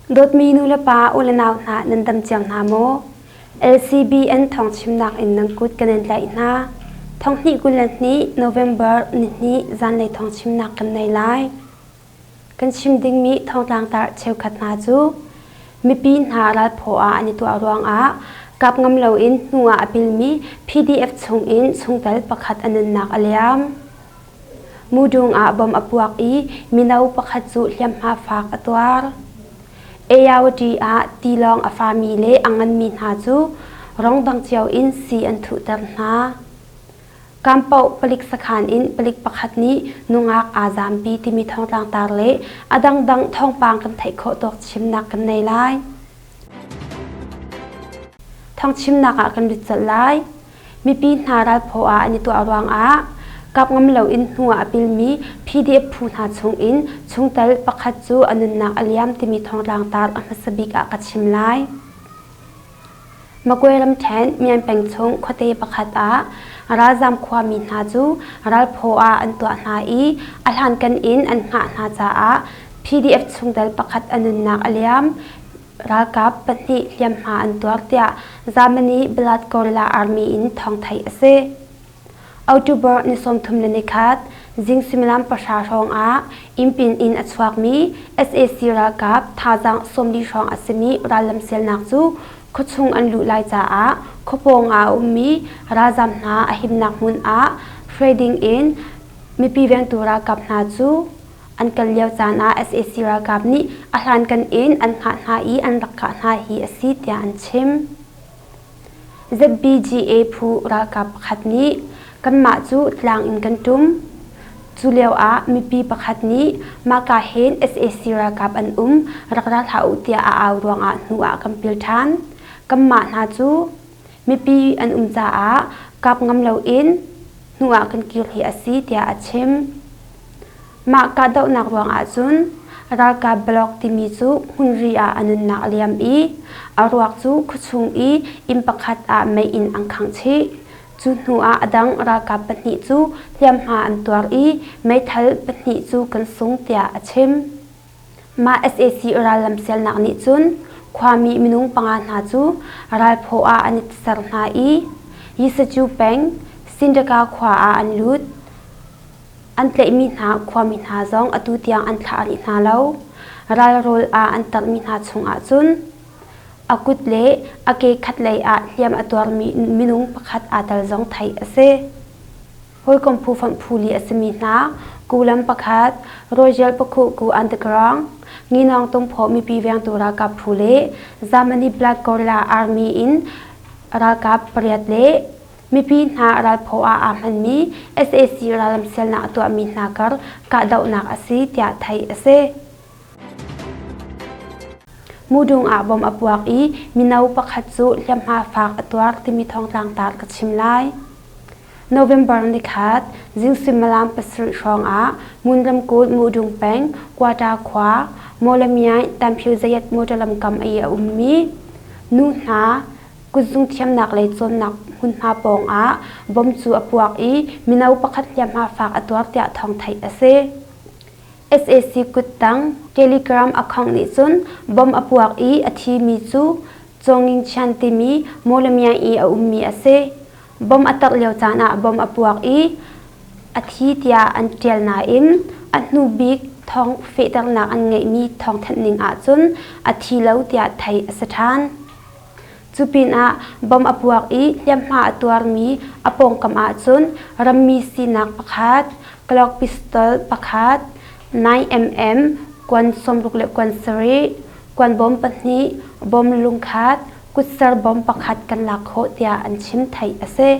Dawtmi nu le pa, u le nau hna nan dam cio hna maw? LCBN thawngchimnak in nan kut kan in tlaih hna. Thonghnih 22 November nihnih zanlei thawngchimnak kan nei lai. Kan chim dingmi thawngtlangtar cheukhat hna cu mipi hna ralphaw ah an i tuah ruangah kap ngam loin hnu ah a pilmi PDF chungin chungtel pakhat a nunnak a liam. Mudung ah bom a puak i mino pakhat cu hliamhma fak a tuar. Ayawati ah tilawng a fami le a nganmi hna cu rong dang cio in sii an thuhter hna. Kampoh palik sakhan in palik pakhat nih nungak aa zaampi timi thawngtlang tar le a dangdang thawngpang kan theih khawh tawk chimnak kan nei lai. Thawngchimnak ah kan lut colh lai. Mipi hna ralphaw ah an i tuah ruangah kap ngam loin hnu ah a pilmi PDF phu hna chungin chungtel pakhat cu a nunnak a liam timi thawngtlang tar a hmasa bik ah ka chim lai. Magwe ramṭhen Myan peng chung khuate pakhat ah ralzaam khuami hna cu ralphaw ah an tuah hna i a hlankan in an hngah hna caah PDF chungtel pakhat a nunnak a liam. Ralkap pahnih hliamhma an tuar tiah Germany Blood Guerrilla Army in thawng theih a si. October ni 31 zing suimilam pahra hrawng ah Impin in a chuakmi sac ralkap thazaang 40 hrawng a simi rallam sialnak cu khuachung an luh lai caah khuapawng ah a ummi ralzam hna a himnak hmun ah hruai ding in mipi vengtu ralkap hna cu an kal lio caan ah sac ralkap nih a hlankan in an hngah hna i an rak kah hna hi a si tiah an chim. ZBGA phu ralkap pakhat nih kanmah cu tlang in kan ṭum. Cu lioah mipi pakhat nih mahka hin sac ralkap an um, rak ra hlah u tiah a au ruangah hnu ah kan pil ṭhan. Kanmah hna cu mipi an um caah kap ngam loin hnu ah kan kir hi a si tiah a chim. Mah kahdohnak ruangah cun ralkap block timi cu hmunri ah a nunnak a liam i a ruak cu khuachung i inn pakhat ah mei in an khangh chih. Cu hnu ah a dang ralkap pahnih cu hliamhma an tuar i meithal pahnih cu kan sung tiah a chim. Mah sac rallam sialnak nih cun khuami minung panga hna cu ralphaw ah an i ser hna i Yisacu peng Sindaka khua ah an lut. An tlaihmi hna khuami hna zong atu tiang an thlah rih hna lo. Ralrawl ah an tarmi hna chungah cun a kut le a ke khatlei ah hliam a tuarmi minung pakhat aa tel zong theih a si. Hawikom phu fonh phu li a simi hna Kulam pakhat, Royal Pakhuhku Underground, Nginawng Tungphaw mipi vengtu ralkap phu le Germany Black Gorilla Army in ralkap pariat le Mipi hna ralphaw ah aa hmanmi sac rallamsialnak a tuahmi hna kar kahdohnak a si tiah theih a si. Mudung ah bom a puak i mino pakhat cu hliamhma fak a tuar timi thawngtlang tar ka chim lai. November nikhat zing suimilam pasarih hrawng ah Ngun ramkulh Mudung peng Kwata khua Mawlamyine Tanphyo Zayat motor lamkam i a ummi nu hna Kutzung thiamnak lei cawnnak hmunhma pawngah bom cu a puak i mino pakhat hliamhma fak a tuar tiah thawng theih a si. Sac kuttang Telegram account nih cun bom a puak i a thimi cu Cawngingchian timi Mawlamyine i a ummi a si. Bom a tarh lio caan ah bom a puak i a thi tiah an ṭial nain a hnu bik thawng fehternak an ngeihmi thawngthanh ning ahcun a thi lo tiah theih a si ṭhan. Cu pinah bom a puak i hliamhma a tuarmi a pawngkam ahcun rammi sinak pakhat, Glock pistol pakhat, 9mm kuan sawmruk le kuan sarih, kuan bom pahnih, bom lungkhat, kutser bom pakhat kan lak khawh tiah an chim theih a si.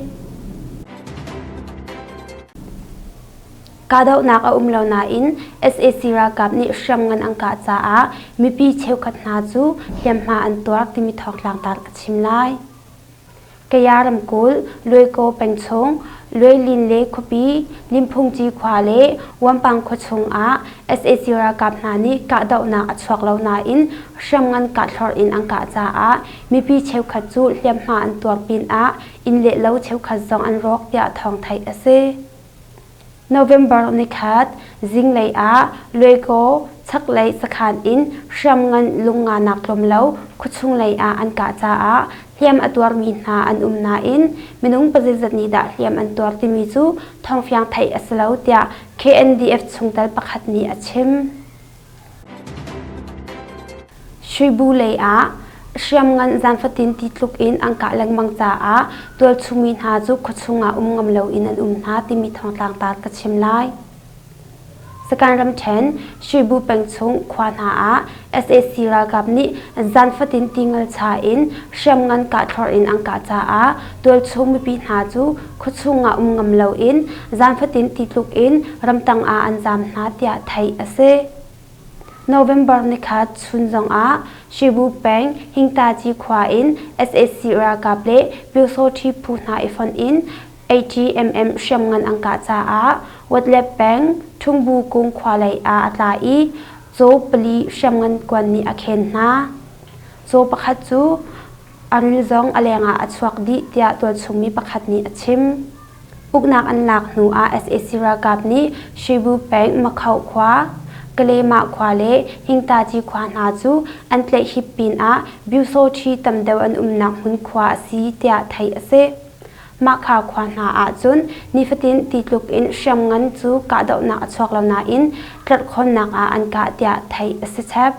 Kahdohnak a um lo nain sac ralkap nih hriamngan an kah caah mipi cheukhat hna cu hliamhma an tuar timi thawngtlang tar a chim lai. Kaya ramkulh, Luaikaw peng chung, Luailin le khuapi, Limphungci khua le Wampang khua chung ah sac ralkap hna nih kahdohnak a chuak lo nain hriamngan kahthlorh in an kah caah mipi cheukhat cu hliamhma an tuar pinah inn le lo cheukhat zong an rawk tiah thawng theih a si. November nikhat zinglei ah Luaikaw chaklei sakhan in hriamngan lungnganak tlawm lo khuachung lei ah an kah caah hliam a tuarmi hna an um nain minung pazeizat nih dah hliam an tuar timi cu thawngfiang theih a si lo tiah KNDF chungtel pakhat nih a chim. Shuibu lei ah hriamngan zaanfatin ti tluk in an kah lengmang caah tualchungmi hna cu khuachung ah um ngam loin an um hna timi thawngtlang tar ka chim lai. Sakan ramṭhen Shuibu peng chung khua hna ah sac ralkap nih zaanfatin ti ngalcha in hriamngan kahthlorh in an kah caah tualchung mipi hna cu khuachung ah um ngam loin zaanfatin ti tluk in ramtang ah an zaam hna tiah theih a si. November nikhat chun zongah Shibu peng Hingtaci khua in sac ralkap le Pyusawṭhi phu hna i fonh in ATMM hriamngan an kah caah Watlep peng Ṭhungbu kung khua lei ah a tla i caw pali hriamngan kuan nih a khen hna. Caw pakhat cu a ril zong a lengah a chuak dih tiah tualchungmi pakhat nih a chim. Uknak an lak hnu ah sac ralkap nih Shibu peng Makhoh khua, Kalemah khua le Hingtaci khua hna cu an tlaihhip pinah Byusawṭhi tam deuh an umnak hmun khua a si tiah theih a si. Mahka khua hna ahcun nifatin ti tluk in hriamngan cu kahdohnak a chuak lo nain tlerhkhawnnak ah an kah tiah theih a si chep.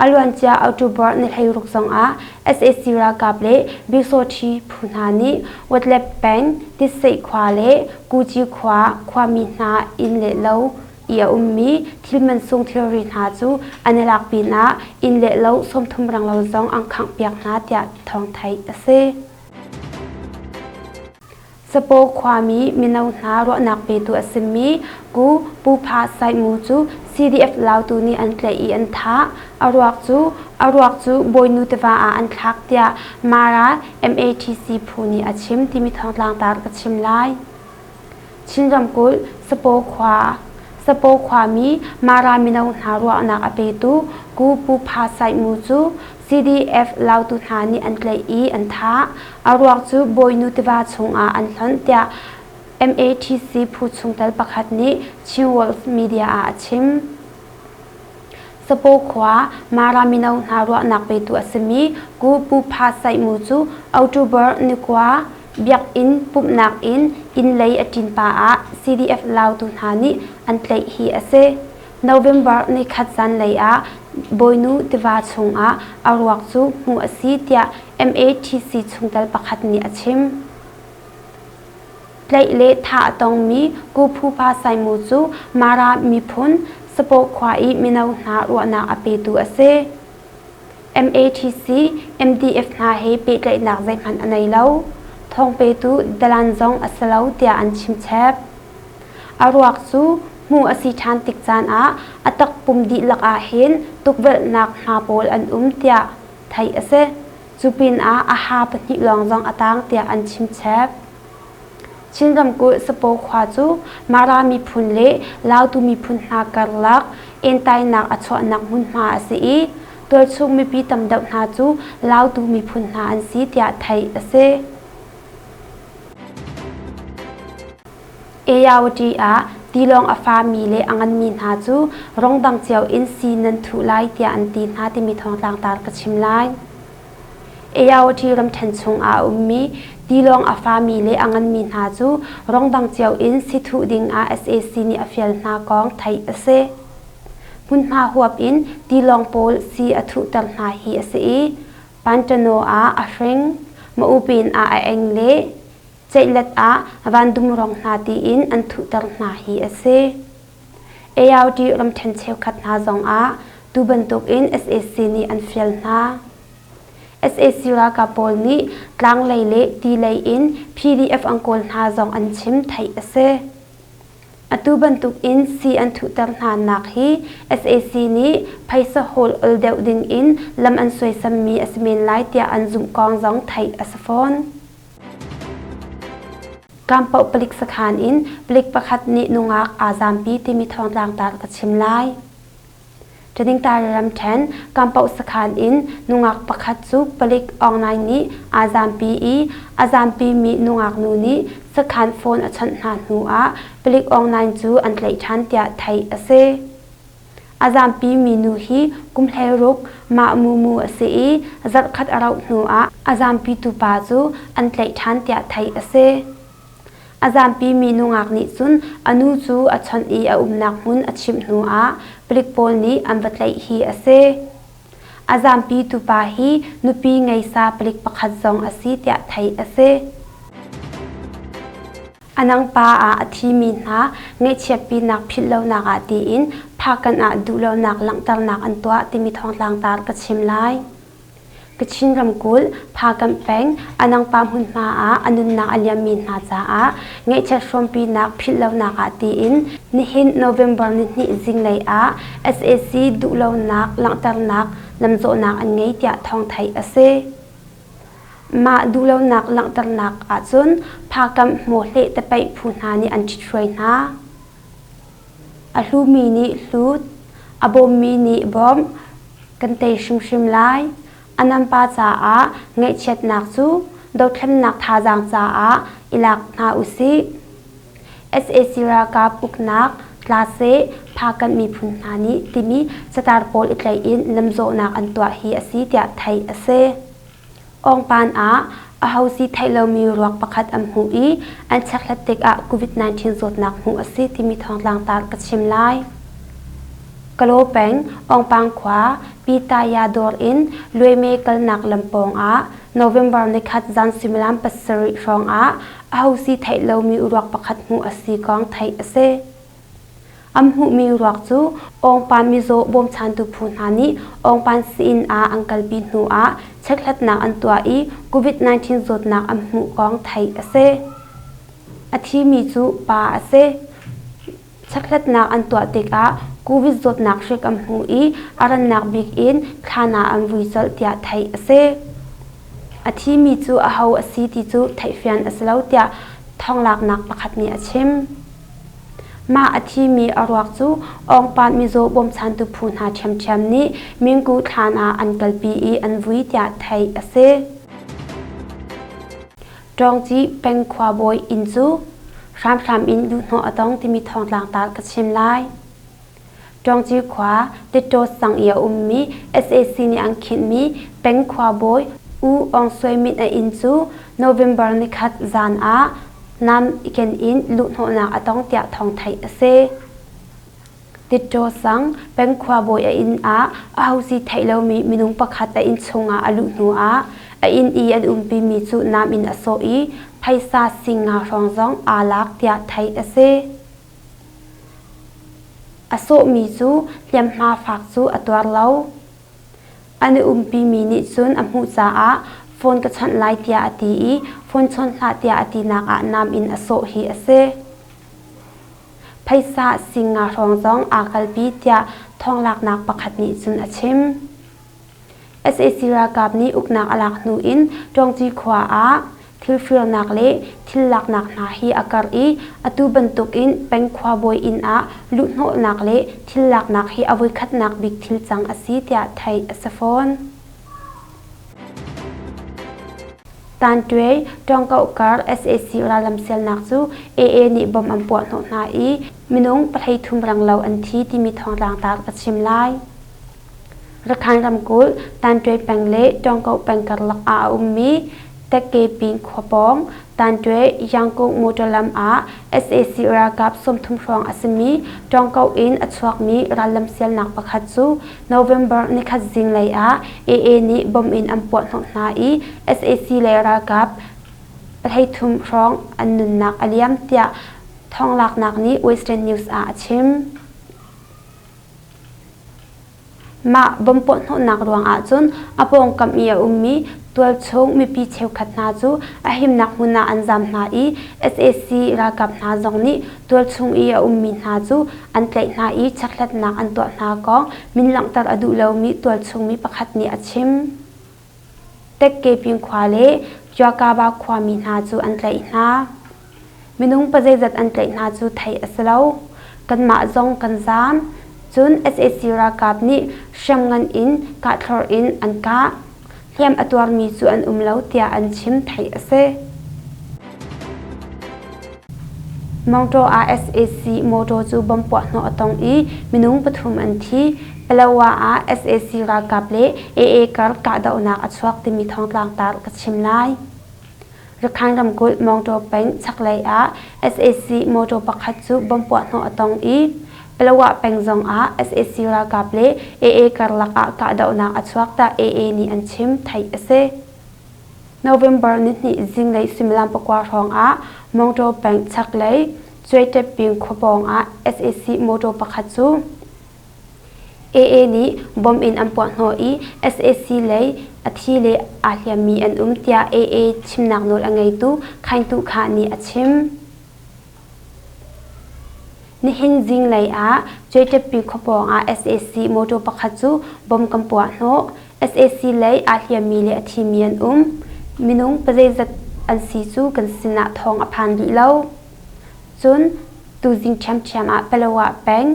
A luancia October ni 16 zongah sac ralkap le Byusawṭhi phu hna nih Watlep peng Titseih khua le Kuci khua khuami hna inn le lo i a ummi thil mansung thilri hna cu an i lak pinah inn le lo 30 renglo zong an khanghpiak hna tiah thawng theih a si. Sapaw khuami mino hna ruahnak petu a simi Ku Pu Pha Sai Mu cu CDF Lautu nih an tlaih i an thah. A ruak cu a ruak cu Bawinu tiva ah an thlak tiah Mara MATC phu nih a chim timi thawngtlang tar ka chim lai. Chin ramkulh Sapaw khua Sapaw khuami Mara mino hna ruahnak a petu Ku Pu Pha Sai Mu cu CDF Lautu hna nih an tlaih i an thah. A ruak cu Bawinu tiva chungah an hlonh tiah MATC phu chungtel pakhat nih Chin World Media ah a chim. Sapaw khua Mara mino hna ruahnak petu a simi Ku Pu Pha Saih Mu cu October ni kua biakinn pumhnak in inn lei a ṭin pa ah CDF Lautu hna nih an tlaih hi a si. November nikhat zanlei ah Bawinu tiva chungah a ruak cu hmuh a si tiah MATC chungtel pakhat nih a chim. Tlaih le thah a tongmi Ku Phu Pa Sai Mu cu Mara miphun Sapaw khua i mino hna ruahnak a petu a si. MATC, MDF hna he pehtlaihnak zeihmanh a nei lo. Thawngpetu dalan zong a si lo tiah an chim chep. A ruak cu hmuh a si ṭhan tik caan ah a takpum dihlak ah hin tukvelhnak hma pawl an um tiah theih a si. Cu pinah a ha pahnih lawng zong a tang tiah an chim chep. Chin ramkulh Sapaw khua cu Mara miphun le Lautu miphun hna karlak entainak a chuahnak hmunhma a si i tualchung mipi tam deuh hna cu Lautu miphun hna an si tiah theih a si. Ayawati ah tilawng a fami le a nganmi hna cu rongdang cio in sii nan thuh lai tiah an ti hna timi thawngtlang tar ka chim lai. Ayawati ramṭhen chung ah a ummi tilawng a fami le a nganmi hna cu rongdang cio in si thuh ding ah sac nih a fial hna kong theih a si. Hmunhma huap in tilawng pawl si a thuhter hna hi a si i Pantano ah a hring, Maupin ah a eng le ceihlet ah vandum rong hna tiin an thuhter hna hi a si. ARD ramṭhen cheukhat hna zongah tu bantukin sac nih an fial hna. Sac ralkap pawl nih tlanglei le ti lei in PDF an kawl hna zong an chim theih a si. Atu bantukin sii an thuhter hna nak hi sac nih phaisa hawl ol deuh ding in lam an suaisammi a si men lai tiah an zumh kong zong theih a si fawn. Kampoh palik sakhan in palik pakhat nih nungak aa zaampi timi thawngtlang tar ka chim lai. Ṭaningtari ramṭhen Kampauh sakhan in nungak pakhat cu palik online nih aa zaampi i a zaampi mi nungak nu nih sakhan phone a chawnh hna hnu ah palik online cu an tlaih ṭhan tiah theih a si. A zaampi mi nu hi kum 16 mah Mumu a si i zarhkhat a rauh hnu ah a zaampitu pa cu an tlaih ṭhan tiah theih a si. A zaampi mi nungak nih cun a nu cu a chawnh i a umnak hmun a chimh hnu ah palik pawl nih an va tlaih hi a si. A zaampi tupa hi nupi ngeisa palik pakhat zong a si tiah theih a si. A nangpa ah a thimi hna ngaihchiatpinak philhlonak ah tiin Phakan ah duhlonak langhternak an tuah timi thawngtlangtar ka chim lai. Kachin ramkulh Phakanh peng Anangpa hmunhma ah a nunnak a liammi hna caah ngaihchiat hrawmpinak philhlonak ah tiin nihin November nihnih zinglei ah sac duhlonak langhternak lamzawhnak an ngei tiah thawng theih a si. Mah duhlonak langhternak ahcun Phakanh hmawhleh tepaih phu hna nih an ṭhithruai hna. A hlumi nih hlut, a bawmmi nih bawmh, kan tei hrimhrim lai. A nampa caah ngaihchiatnak cu dothlennak thazaang caah i lak hna usih. Sac ralkap uknak tla seh Phakanh miphun hna nih timi catar pawl i tlaih in lamzawhnak an tuah hi a si tiah theih a si. Awngpan ah aho si theih lomi ruak pakhat an hmuh i an chekhlat tikah COVID-19 zawtnak hmuh a si timi thawngtlang tar ka chim lai. Kalaw peng Awngpang khua Pitaya dawr in Luaime kalnak lam pawng ah November nikhat zan suimilam 7 hrawng ah aho si theih lomi ruak pakhat hmuh a si kong theih a si. An hmuhmi ruak cu Awngpan mizaw bawmchantu phu hna nih Awngpan sii-inn ah an kalpi hnu ah chekhlatnak an tuah i COVID-19 zawtnak an hmuh kong theih a si. A thimi cu pa a si. Chekhlatnak an tuah tikah COVID zawtnak hrik an hmuh i a rannak bik in thlan ah an vui colh tiah theih a si. A thimi cu aho a si ti cu theihfian a si lo tiah thawnglaknak pakhat nih a chim. Mah a thimi a ruak cu Awngpan mizaw bawmchantu phu hna ṭhiamṭhiam nih Mingku thlan ah an kalpi i an vui tiah theih a si. Ṭawngci peng khuabawi inn cu hramhram in luhhnawh a tong timi thawngtlang ta ka chim lai. Ṭawngci khua Tittaw sang i a ummi sac nih an khinhmi peng khuabawi U Aung Soe Myint a inn cu November nikhat zan ah nam i ken in luhhnawhnak a tong tiah thawng theih a si. Tittaw sang peng khuabawi a inn ah ahosi theih lomi minung pakhat a inn chungah a luh hnu ah a inn i an umpimi cu nam in a sawh i phaisa singa hrawng zong aa lak tiah theih a si. A sawhmi cu hliamhma fak cu a tuar lo. An i umpimi nih cun a hmuh caah phone ka chawnh lai tiah a ti i phone chawn hlah tiah a tinak ah nam in a sawh hi a si. Phaisa singa hrawng zong aa kalpi tiah thawnglaknak pakhat nih cun a chim. Sac ralkap nih uknak a lak hnu in Ṭawngci khua ah thil firnak le thil laknak hna hi a karh i atu bantuk in peng khuabawi inn ah luhhnawhnak le thil laknak hi a voikhatnak bik thil cang a si tiah theih a si fawn. Tanṭuai Ṭawngkoh kar sac rallam sialnak cu AA nih bom an puahhnawh hna i minung 13 renglo an thi timi thawngtlang tar ka chim lai. Rakhine ramkulh Tanṭuai peng le Ṭawngkoh peng karlak ah a ummi Tekkepin khua pawng Tanṭuai Yangkung motor lam ah sac ralkap 30 hrawng a simi Ṭawngkoh in a chuakmi rallam sialnak pakhat cu November nikhat zinglei ah AA nih bom in an puahhnawh hna i sac le ralkap 13 hrawng an nunnak a liam tiah thawnglaknak nih Western News ah a chim. Mah bom puahhnawhnak ruang ahcun a pawngkam i a ummi tualchung mipi cheukhat hna cu a himnak hmun ah an zaam hna i sac ralkap hna zong nih tualchung i a ummi hna cu an tlaih hna i chekhlatnak an tuah hna kong min langhter a duh lomi tualchung mi pakhat nih a chim. Tekkepin khua le Kyakaba khuami hna cu an tlaih hna. Minung pazeizat an tlaih hna cu theih a si lo. Kanmah zong kan zaam. Cun sac ralkap nih hriamngan in kahthlorh in an kah. Hliam a tuarmi cu an um lo tiah an chim theih a si. Mawngtaw ah sac mawtaw cu bomb puahhnawh a tong i minung pathum an thi. Palawa ah sac ralkap le AA kar kahdohnak a chuak timi thawngtlang tar ka chim lai. Rakhine ramkulh Mawngtaw peng chaklei ah sac mawtaw pakhat cu bomb puahhnawh a tong i Palawa peng zong ah sac ralkap le AA karlak ah kahdohnak a chuak tiah AA nih an chim theih a si. November nihnih zinglei suimilam pakua hrawng ah Mawngtaw peng chaklei Cuaiteping khua pawng ah sac mawtaw pakhat cu AA nih bomb in an puahhnawh i sac lei a thi le aa hliammi an um tiah AA chimnak nawl a ngeitu Khaing Tu Kha nih a chim. Nihin zinglei ah Cuaiteppi khua pawng ah sac mawtaw pakhat cu bomb kan puahhnawh. Sac lei aa hliammi le a thimi an um. Minung pazeizat an si cu kan sinah thawng a phan rih lo. Cun tuzing ṭhiamṭhiam ah Palawa peng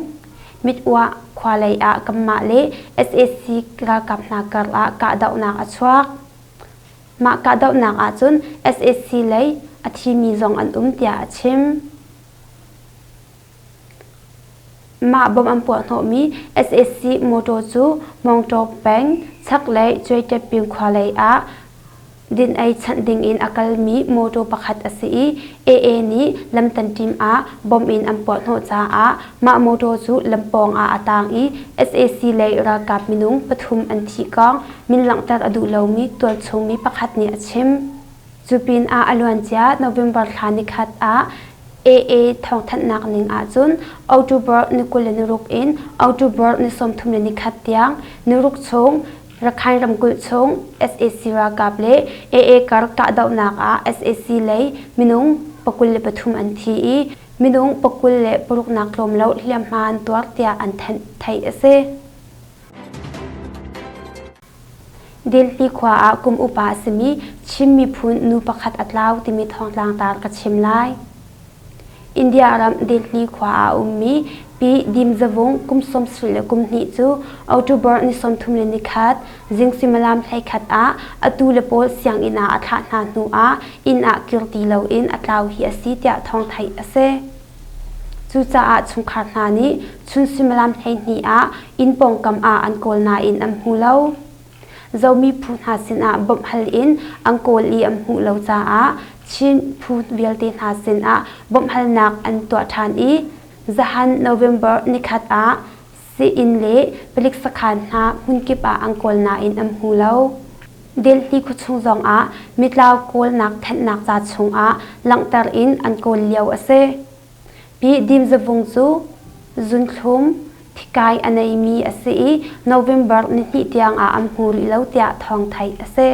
Mit-uah khua lei ah kanmah le sac ralkap hna kar ah kahdohnak a chuak. Mah kahdohnak ahcun sac lei a thimi zong an um tiah a chim. Mah bomb an puahhnawhmi sac mawṭaw cu Mawngtaw peng chaklei Cuaiteping khua lei ah din-ei chanh dingin a kalmi mawṭaw pakhat a si i AA nih lamtanṭim ah bomb in an puahhnawh caah mah mawṭaw cu lam pawng ah a taang i sac lei ralkap minung pathum an thih kong min langhter a duh lomi tualchung mi pakhat nih a chim. Cu pinah a luancia November thla nikhat ah AA thawngthanhnak ning ahcun October ni 26 in October ni 31 tiang niruk chung Rakhine ramkulh chung sac ralkap le AA kar kahdohnak ah sac lei minung 23 an thi i minung 26 nak tlawm lo hliamhma an tuar tiah an thanh theih a si. Delhi khua ah kum upa a simi Chin miphun nu pakhat a tlau timi thawngtlang tar ka chim lai. India ram Delhi khua ah a ummi Pi Dim Zavung kum 70 le kum hnih cu October ni 31 zing suimilam 11 ah atu le pawl sianginn ah a thlah hna hnu ah inn ah kir ti loin a tlau hi a si tiah thawng theih a si. Cucaah chungkhar hna nih chun suimilam 12 ah inn pawngkam ah an kawl nain an hmu lo. Zomi phu hna sinah bawmh hal in an kawl i an hmuh lo caah Chin phu vialte hna sinah bawmhhalnak an tuah ṭhan i zahan November nikhat ah sii-inn le palik sakhan hna hmunkip ah an kawl nain an hmu lo. Delhi khuachung zongah mitlau kawlnak thenhnak ca chungah langhter in an kawl lio a si. Pi Dim Zavung cu zunthlum thikai a neimi a si i November nihnih tiangah an hmu rih lo tiah thawng theih a si.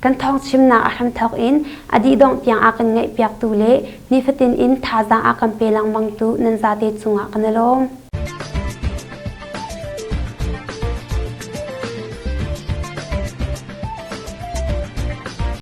Kan thawng chimnak a hramthawk in a dihdongh tiang a kan ngaihpiaktu le nifatin in thazaang a kan pe lengmangtu nan zate cungah kan i lawm.